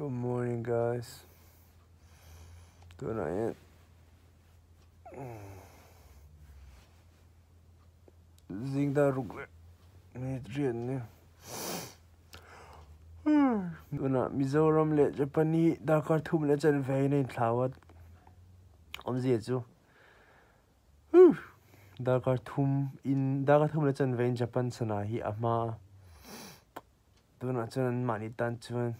Good morning guys tunah hian zing dar ruk leh minute riat ania tunah Mizoram leh Japan hi darkar thum leh chanve in a inthlau a awmzia chu darkar thum in darkar thum leh chanve in Japan sana hi a hma a. Tunah chuan an mahni tan chuan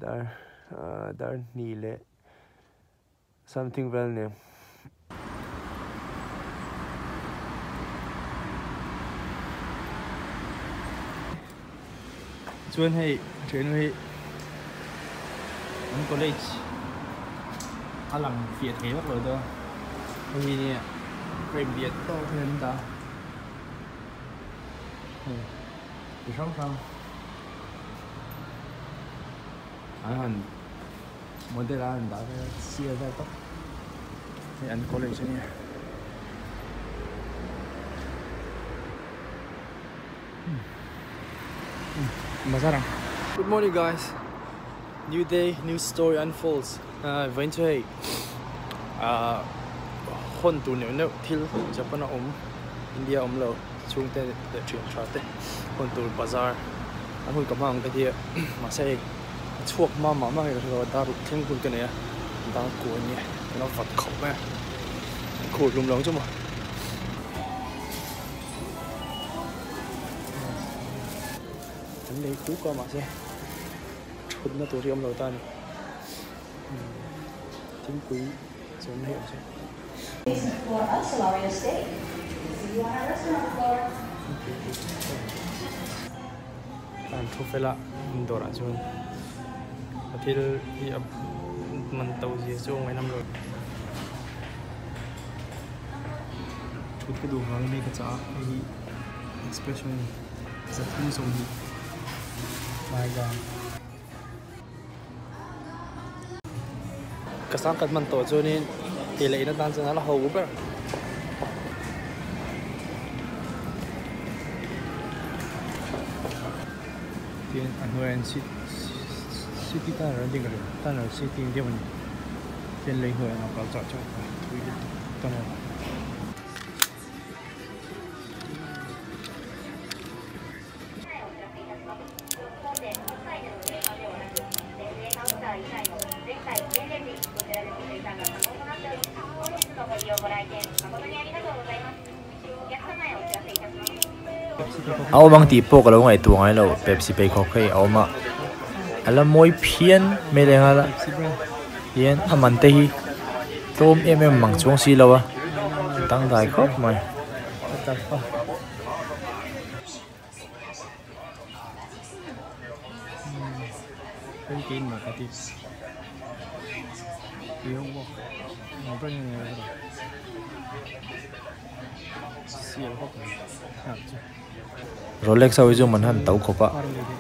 dar ah dar hnih leh something vel a ni. Chuan hei thiannu hi an college a lang fiah thei vak lo dawn hei hi nia frame lian tawk hian an dah a. Hei chi hrang hrang an han model a han dah vel a sial vel tawp hei an college a nia bazar ang. Good morning guys new day new story unfolds vawiin chu hei ah hawn tur neuh neuh thil Japan a awm India a awm lo. Chhungte leh thian tha te hawn tur bazar an hun ka hma ang te hi mahse hei a chhuak hma mah mah nge ka hre lo a dar ruk thleng hun ka nei a dar kuai nia ka lo vat khawp mai a an khur hlum lo ang chu maw. An lei kuk a mahse thutna tur hi a awm lo ta a ni thingpui zawrhna hi a awm se. An thu fel a an dawrah chuan a thil hi a man to zia chu a ngainam lo. Thut ka duh vangin hei ka chah a hei hi expression a ni zathum sawmhnih my god. Ka sangkhat hman tawh chuanin tih leh in atan chuan a la ho ber. Tin a hnuaiah hian city tunnel an tih ka hria tunnel city ang deuh a ni tin lei hnuaiah an kal chah chah a thui lutuk tunnel. A awm ang tih pawh ka lo ngaihtuah ngai lo Pepsi pheikhawk hei a awm a a la mawi phian mai leh nghal a hian a man te hi tlawm em em mang chuang si lo a dangdai khawp mai. Rolex ho hi chu man han to khawp a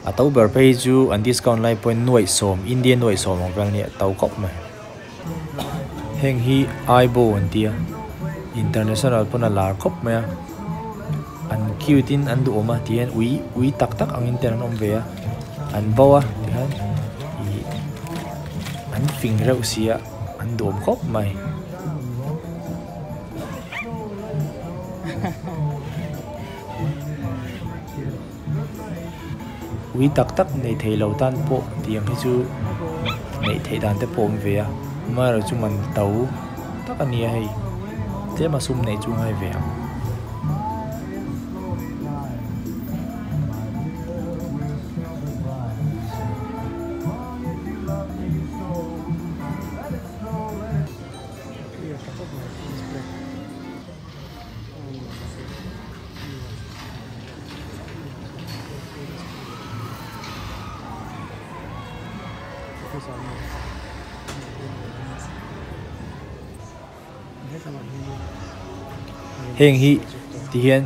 a to ber phei hi chu an discount lai pawhin nuaih sawm Indian nuaih sawm ang vel ania a to khawp mai heng hi aibo an tia international pawn a lar khawp mai a. An cute in an duhawm a tihian ui ui tak tak angin ten an awm ve a an bo a tihian ih an fing reuh si a an duhawm khawp mai. Ui tak tak nei thei lo tan pawh tiang hi chu neih theih dan te pawh a awm ve a amaherawhchu chu man to tak a nia hei tlem a sum neih chu ngai ve ang. Heng hi tihian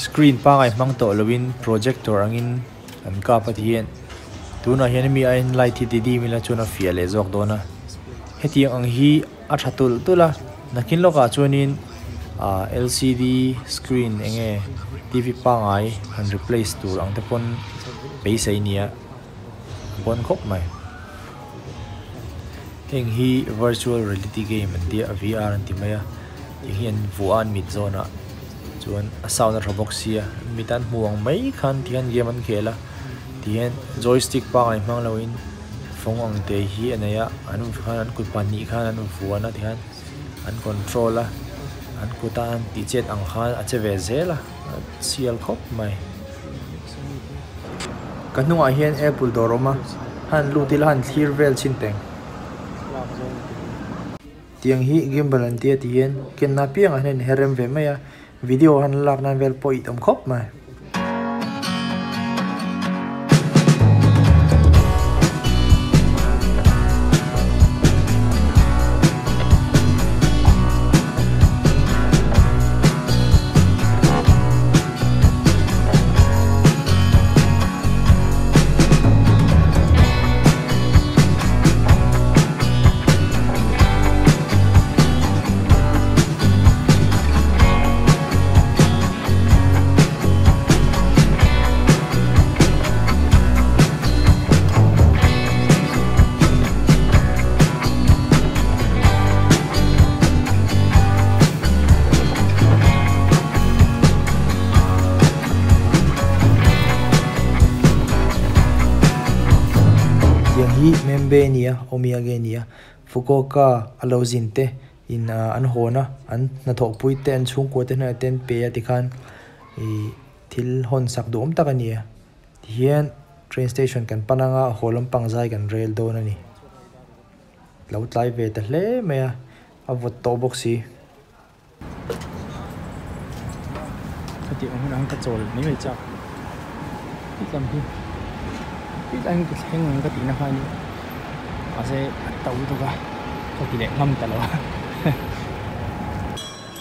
screen pangai hmang tawh lovin projector angin an kap a tihian tunah hian hemi aiin light hi ti dim ila chuan a fiah leh zawk dawn a hetiang ang hi a tha tulh tulh a nakin lawkah chuanin ah L C D screen eng nge T V pangai han replace tur ang te pawn beisei nia. Bon khawp mai. Heng hi virtual reality game an tia VR an ti mai a tih hi an vuah a an mit zawnah chuan a sound a tha bawk sia mit an hmu ang mai khan ti hian game an khel a ti hian joystick pangngai hmang lo in fawng ang te hi a nei a an khan an kut pahnih khan an vuan a ti hian an control a an kut a an tih chet ang khan a che ve zel a a sial khawp mai. Ka hnungah hian apple dawr a awm a han lut ila han thlir vel chhin teng. Tiang hi gimbal an tia ti hian kenna apiangah hian a inher rem ve mai a video han lak nan vel pawh a itawm khawp mai. Tiang hi Membe nia Omiage nia Fukuoka a lo zin te in an hawn a an hnathawhpui te an chhungkua te hnenah te an pe a tikhan ih thil hawn sak duhawm tak a ni a tihian train station kan pan anga haw lampang zai kan rel dawn a ni lo tlai ve ta hle mai a a vawt tawh bawk si. Heti ang hunah hian ka chawl mai mai chak tih lam hi tih lai hi ka thleng ang ka tihna kha a ni mahse a to lutuk a ka ti leh ngam ta lo a.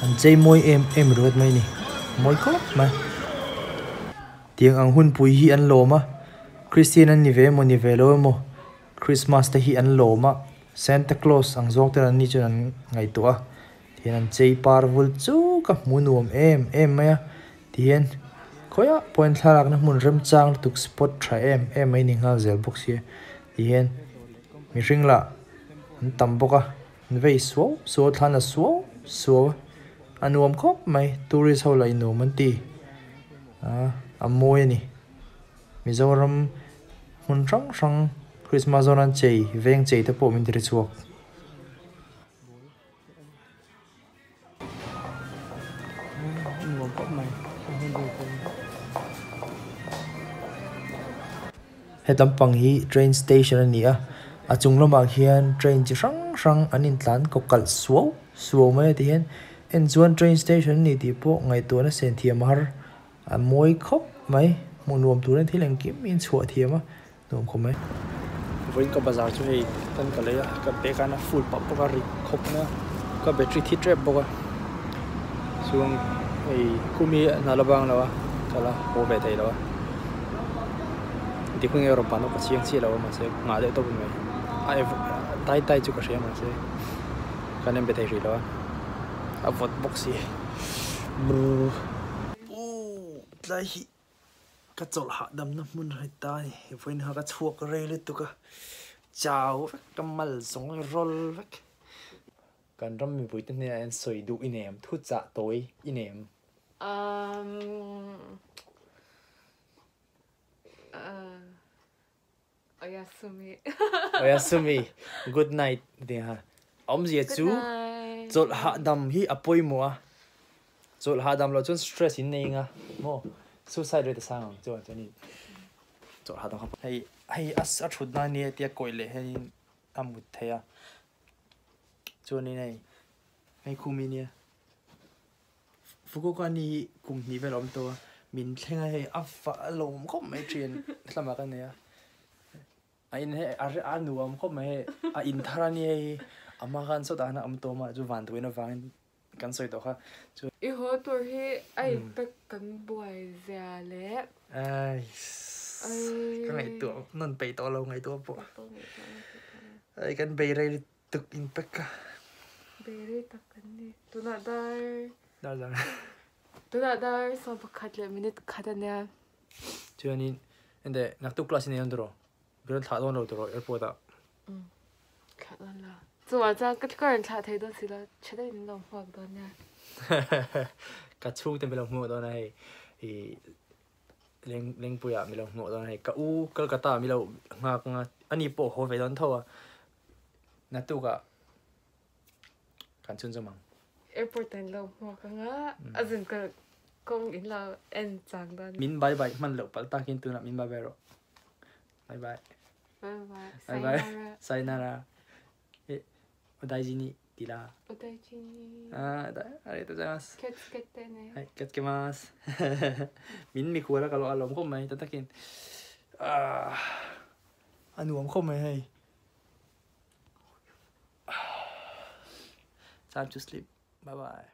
An chei mawi em em ringawt mai a ni mawi khawp mai tiang ang hunpui hi an lawm a Christian an ni ve emaw ni ve lo emaw Christmas te hi an lawm a Santa Claus ang zawng ten an ni chuan an ngaihtuah a Tihian an chei par vul chu ka hmu nuam em em mai a tihian khawiah pawhin thlalakna hmun remchang lutuk spot tha em em mai ni nghal zel bawk sia tihian mihring lah an tam bawk a an vei suau suau thlan a suau suau a a nuam khawp mai tourist ho lah in nuam an ti a a mawi a ni Mizoram hmun hrang hrang Christmas zawn an chei veng chei te pawh min ti hre chhuak. Helam pang hi train station a ni a a chung lamah khian train chi hrang hrang an intlan kaw kalh suau suau mai a ti hian en chuan train station a ni tih pawh ngaihtuahna sen thiam a har a mawi khawp mai hmuh nuam turin thil engkim hi an chhuah thiam a. Nuam khawp mai. Vawiin ka bazar chu hei tan ka lei a, ka bag a na full pah bawk a, rit khawp mai a, ka battery thi tep bawk a, chuan hei khumi hna la bang lo a, ka la haw ve thei lo a, dik hun erawh ban ka chiang chiah lo a mahse nghah deuh tawp a ni mai, a tai tai chu ka hria mahse kan en be thei hrih lo a, a vawt bawk si brrr. Tlai hi Ka chawlh hahdamna hmun a ni ta a ni. Vawiin kha ka chhuak rei lutuk a, chau vek ka mal zawng rawl vek. Kan ram mipuite hnenah hian sawi duh i nem, thu chah tawi i nem. Oyasumi. Oyasumi, good night ti ha. Awmzia chu chawlh hahdam hi a pawimawh a, chawlh hahdam loh chuan stress in nei nga maw suicide rate a sang ang chuan chuanin chawlh hahdam kha hei hei a a thut na ania tia kawih leh hianin a mut theih a chuanin hei hei khumi nia Fukuoka ni hi kum hnih vel a awm tawh a min thleng a hei a va lawm khawp mai thin thlamah ka nei a. A in hei a a nuam khawp mai hei a in thar a nia hei a hma khan sawtah khan a awm tawh a chu van tuin avangin kan sawi tawh kha chu. I haw tur hi a in pack kan buai zia leh. Ai ka ngaihtuah nawn peih tawh lo ngaihtuah pawh ai kan bei rei tuk in pack ka. Bei rei tak kan ni tunah dar. Dar dar. Tunah dar 11 leh minute khat a nia. Chuanin ente naktuk class i nei dawn tawh rawh. Min rawn thlah dawn lo tawh rawh airport ah. Umm thlah dawn lo. Chuvang chuan ka ka rawn thlah thei dawn si lo, tha deuhin min lo hmuak dawn nia. Ka chhungte min lo hmuak dawn a hei ih leng lengpuiah min lo hmuak dawn a hei ka u Kolkata ah min lo nghak anga ani pawh haw ve dawn tho a naktukah kan chhunzawm ang. Airport ah in lo hmuak anga a zin ka kawng in lo en chang dawn. Min bye bye hman loh palh takin tunah min bye bye rawh. Bye bye. Bye bye. Bye bye. Sayonara. Eh, odaiji ni ti la. Odaiji ni. Ah, arigatou gozaimasu. Kyo tsukete ne. Hai, kyo tsukemasu. Min mikhual a ka lo a lawm khawp mai ta takin. Ah, a nuam khawp mai hei. Time to sleep. Bye bye.